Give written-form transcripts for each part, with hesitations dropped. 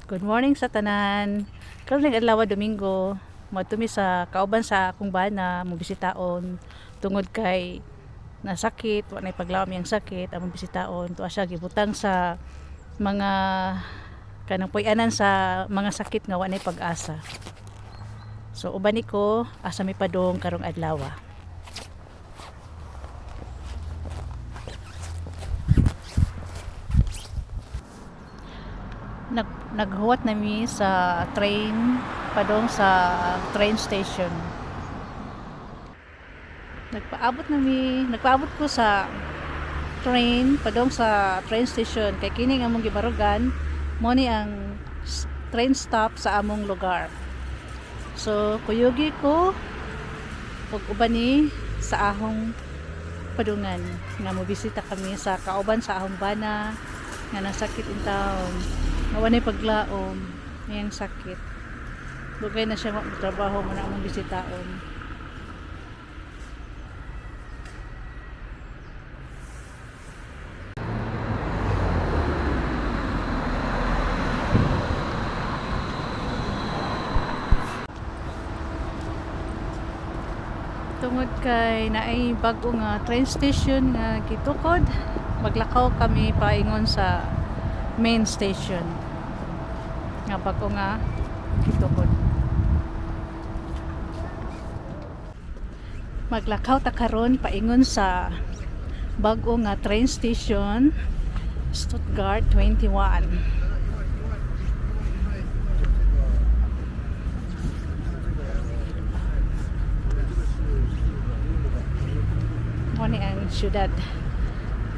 Good morning sa tanan. Karon ning adlaw, Domingo, moadto mi sa kauban sa akong bana, mo bisitaon tungod kay nasakit, wa nay paglaom iyang sakit, among bisitaon. Tuwa siya gibutang sa mga kanang puy-anan sa mga sakit nga wa nay pag-asa. So uban ni ko asa mi padung karong adlaw. Naghuwat na mi sa train padong sa train station. Nagpaabot na mi, nagpaabot ko sa train padong sa train station kay kini nga among gibarugan mo ni ang train stop sa among lugar. So kuyugi ko ug uban ni sa ahong padungan nga mobisita kami sa kauban sa ahong bana nga nasakit in taon nga walay paglaom iyang sakit. Dugay na siya trabaho mo na among bisitaon. Tungod kay naay bag-o nga train station nga gitukod, maglakaw kami paingon sa main station nga bag-o nga gitukod. Maglakaw ta karon paingon sa bag-o nga train station, Stuttgart 21. Mo ni ang syudad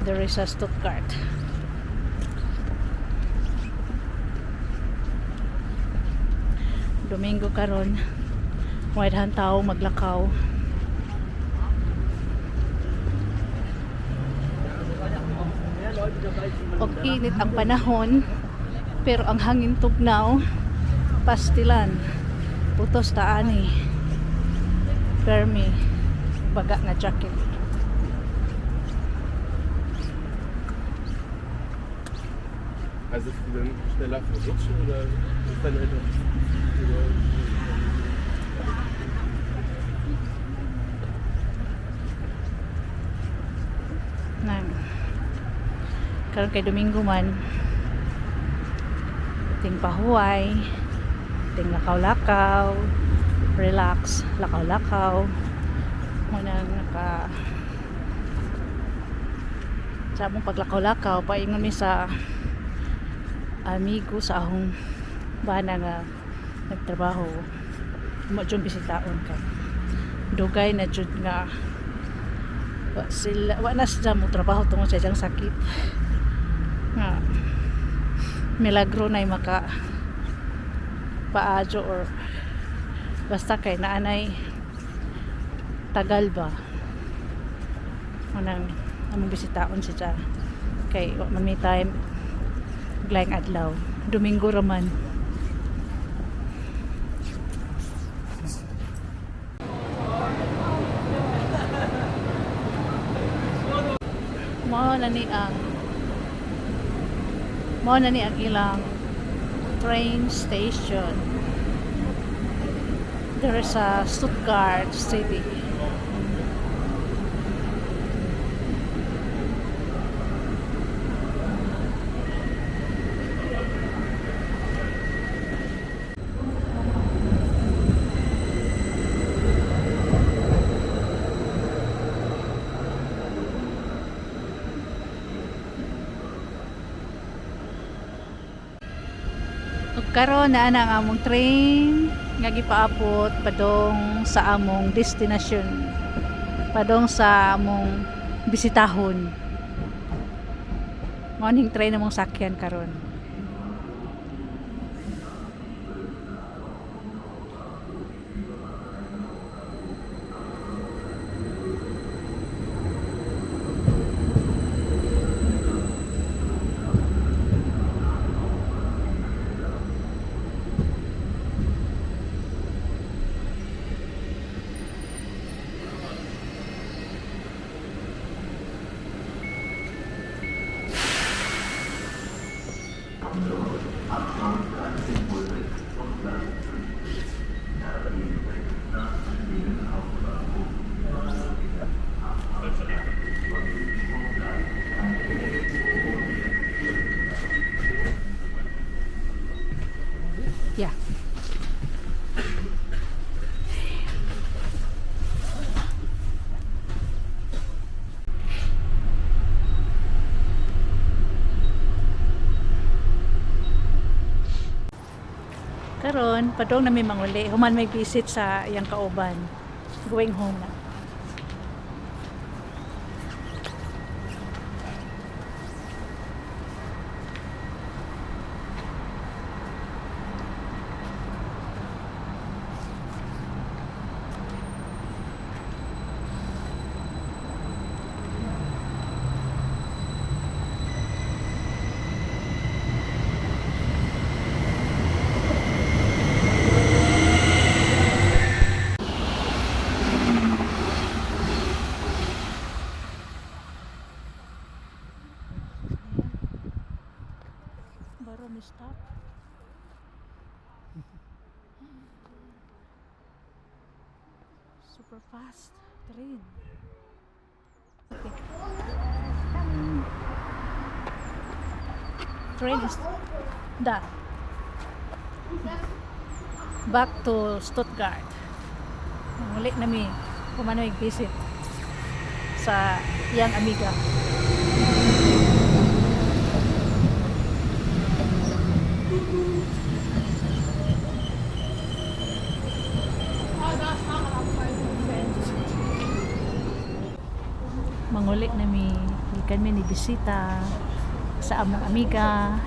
diri sa Stuttgart. Domingo karon, way daghang tao maglakaw. Og init ang panahon, pero ang hangin tugnaw, pastilan. Putos ta ani. Permi baga nga jacket. Also ist die dann schneller verrutschen oder ist dann etwas oder? Nang karon kay Domingo man, ting pahuway, ting lakaw-lakaw, relax, lakaw-lakaw. Mo nang naka sa among paglakaw-lakaw paingon mi sa amigo sa ahong bana nga nagtrabaho mo jud bisitaon kay dugay na jud nga wa sila, wa na sila mo trabaho tungod sa iyang sakit nga milagro na maka paadyo or basta kay naanay tagal ba. Unang among bisitaon siya kay wa man may time laing adlaw, Domingo raman. Mao na ni ang ilang train station there sa Stuttgart City. Ug karon naa na ang among train nga gipaabot padong sa among destinasyon, padong sa among bisitahon. Mao ning train among sakyan karon. Abfahrt 13:06 von Gleis 5. RE 6 nach Memmingen Hauptbahnhof. Von Gleis 3. Yeah. Karon, padong na mi manguli. Human may visit sa iyang kauban. Going home na. Warum is stop? Super fast train. Okay. Train is da. Back to Stuttgart. Muli na mi kumanoy visit sa iyang amiga. Manguli na mi, gikan mi ni bisita sa among amiga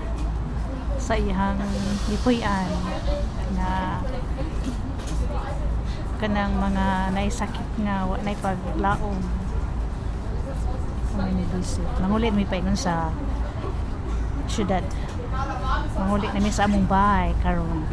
sa iyang gipuy-an na kanang mga naisakit nga wa nay paglaom kami ni visit. Manguli mi paingon sa syudad. Manguli na mi sa among bahay karon.